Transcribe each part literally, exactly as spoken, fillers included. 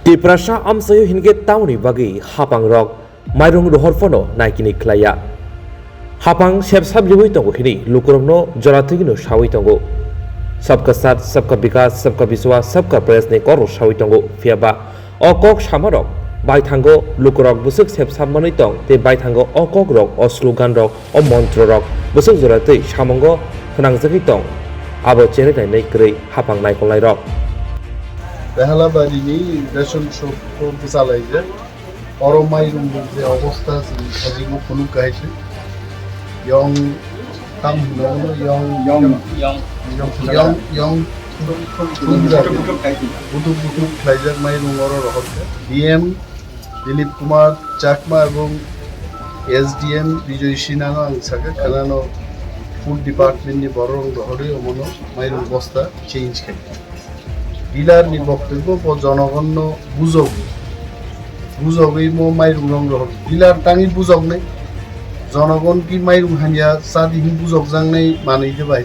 Tiprasa amchaio hinkhe tamoni bagwi hapangrok mairung rohor phano naikini khlaiya. Hapang sepsap riwi tongo hinwi lukurokno joratwino sawi tongo. Sabka saath, sabka vikas, sabka biswas, sabka prayas ni kok rok sawi tongo. Phiya ba o kok samarok baithango lukurok bwswk sepsap manwi tong tei baithango o kok rok, o slogan rok, o montro rok bwswk joratwi samungo phnangjagwi tong. Abo cherwi nainai kwrwi hapang naikolnairok. Behalabari ni ration shop o bwchalaijak. Oro mairung ni je obostha chwng sajwk phunuk kaisa. Yong tam hino yong yong yong yong thunjak. Butuk butuk khlaijak mairung oro rohorkha. D M Dilip Kumar Chakma ebong S D M Bijoy Sinha no ang sakha khanano food department ni borok rok rohorwi omono mairung bosta change khai. Dealer ni boktobyo bo jonogonno bujogwi, bujogwi mo mairung rong rohor. Dealer tangwi bujoknai, jonogon ki mairung hamya chadi hin bujokjaknai manwi khe bai.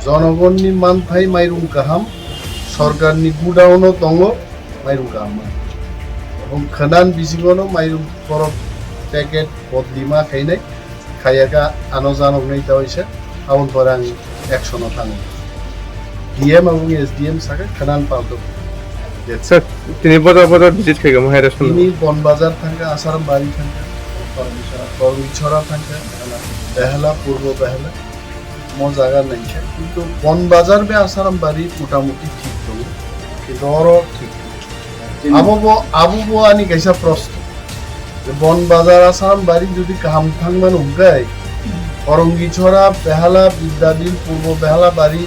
Jonogonni manthai mairung kaham, sorkarni gudaono tongo mairung kaham manwi. Ebong khwnan bisingono mairung borok packet bodlima khainai. Khayaka ano janoknai ta waisa, aboni pore ang action o thango. D M aboni S D M saka khwnan palto. Sir, tini bojar bojar visit khaikha mo hai restaurant? Tini Bon Bazar thangkha, Asaram Bari thangkha, Kormichora thangkha, Behela, Purbo Behela, mo jaga naikha. Kintu Bon Bazar be Asaram Bari motamuti thik tongo, kintu oro thik. Abo bo, abo bo ani kaisa proshno. Je Bon Bazar Asaram Bari jodi kaham thangmano hwnkhe, Orongi Chora, Behala, Bidyabil, Purbo Behala Bari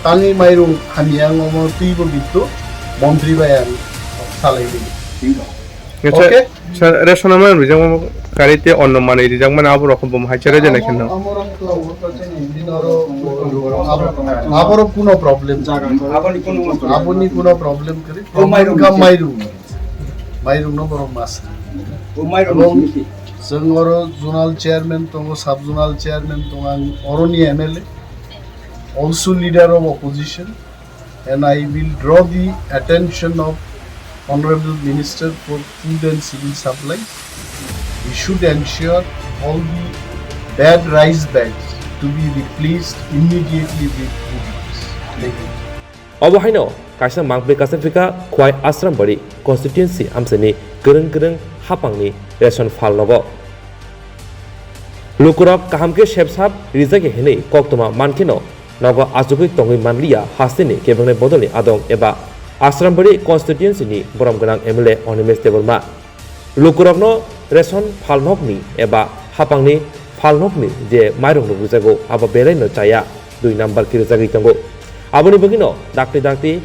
tangwi mairung hamya wngmo twibo bitto montri bai ang salai di. Acha, okay? Sir, ration amount rijak mo kari te onno manwi rijak mano abo rok bo hai chere jene kheno. Amo, amo rok to, abo, abo rok kuno problem. Aboni kuno problem kwrwi. O mairung Problem ka se. Mairung. Mairung no borok mas. O mairung Ebong se. Chwng oro zonal chairman tongo, sub zonal chairman tongo, ang oroni M L A, also leader of opposition, and I will draw the attention of Honorable Minister for Food and Civil Supplies. He should ensure all the bad rice bags to be replaced immediately with good rice. Thank you. Obo haino kaisa mangpli kaisa phika Khwai Asrambari constituency amchaini kwrwng kwrwng hapangni ration phal nogo. Lukurok kaham khe sepsap rijak ya hinwi koktwma mankheno nogo achugwi tongwi manliya hasteni kebengni bodolni adong eba Asrambari constituency ni borom gwnang M L A Animesh Debbarma. Lukurokno ration phalnokni eba hapangni phalnokni je mairung rok rijago, abo belaino chaya dui number khe rijagwi tongo. Aboni bagwino dakti dakti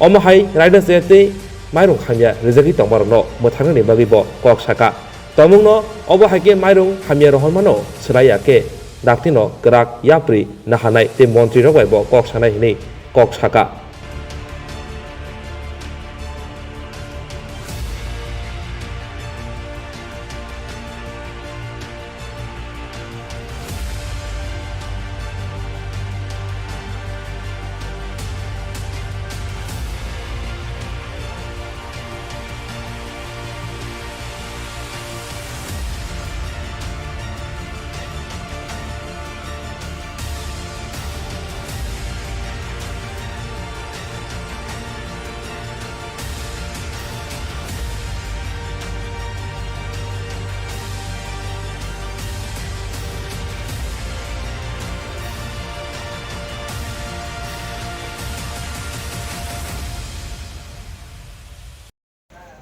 omo hai raida chaya tei mairung hamya rijagwi tongmarokno mwthangnani bagwi bo kok saka. Tongmungno obo hai khe mairung hamya rohormano swlaiya khe daktino kwrak yapri naharnai tei montrirok bai bo kok sanai hwnwi kok saka.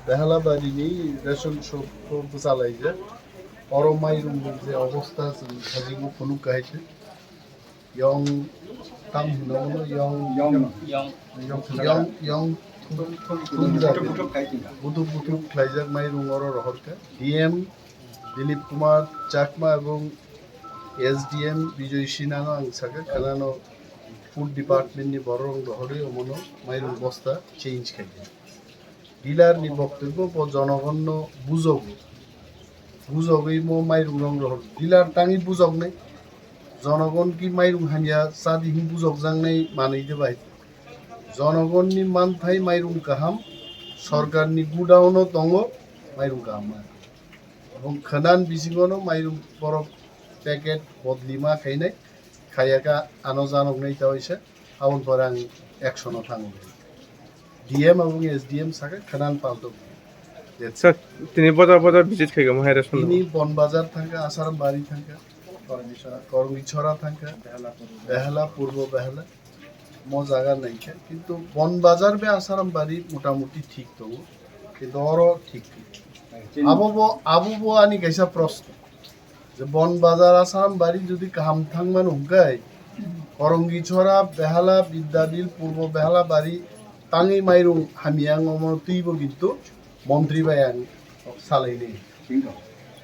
Behalabari ni ration shop o bwchalaijak. Oro mairung ni je obostha chwng sajwk o phunuk kaisa. Yong tam hino bono, yong, yong, yong, yong thum, thum, thum, butuk butuk khlaijak mairung oro rohorkha. D M Dilip Kumar Chakma ebong S D M Bijoy Sinha no ang sakha, khanano food department ni borok rok rohorwi omono mairung bosta change khaikha. Dealer ni boktobyo bo jonogonno bujogwi, bujogwi mo mairung rong rohor. Dealer tangwi bujoknai, jonogon ki mairung hamya chadi hin bujokjaknai manwi de bai. Jonogonni manthai mairung kaham, Sorkarni godown-o tongo mairung kaham. Ebong khwnan bisingono mairung borok packet bodlima khainai, khayaka ano janoknai ta oisa, aboni pore ang action-o thango. D M ebong S D M saka khwnan palto. Sir, tini bojar bojar visit khaikha mo hai ration? Tini Bon Bazar thangkha, Asaram Bari thangkha, Korongwi Chora thangkha, Behela, Purbo Behela, mo jaga naikha. Kintu Bon Bazar be Asaram Bari motamuti thik tongo, kintu oro thik thik. Abo bo, abo bo ani kaisa proshno. Je Bon Bazar Asaram Bari jodi kaham thangmano hwnkhe, Korongwi Chora, Behela, Bidyabil, Purbo Behela Bari tangwi mairung hamya wngmo twibo kintu montri bai ang salaini.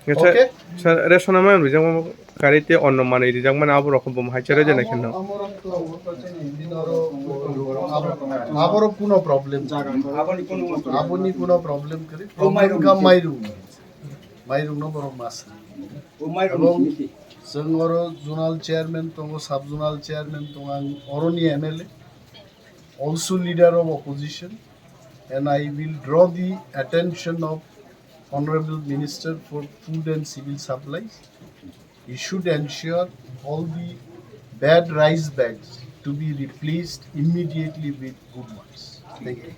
Acha, okay? Sir, ration amount rijak mo kari te onno manwi rijak mani abo rok bo hai chere jene khenno. Amo-, amorok to, abo, abo kuno problem. Aboni kuno problem kwrwi. Problem ka mairung. Mairung no borok mas. Ebong chwng oro zonal chairman tongo, sub zonal chairman tongo, ang oroni M L A, also leader of opposition, and I will draw the attention of Honorable Minister for Food and Civil Supplies. He should ensure all the bad rice bags to be replaced immediately with good ones. Thank you.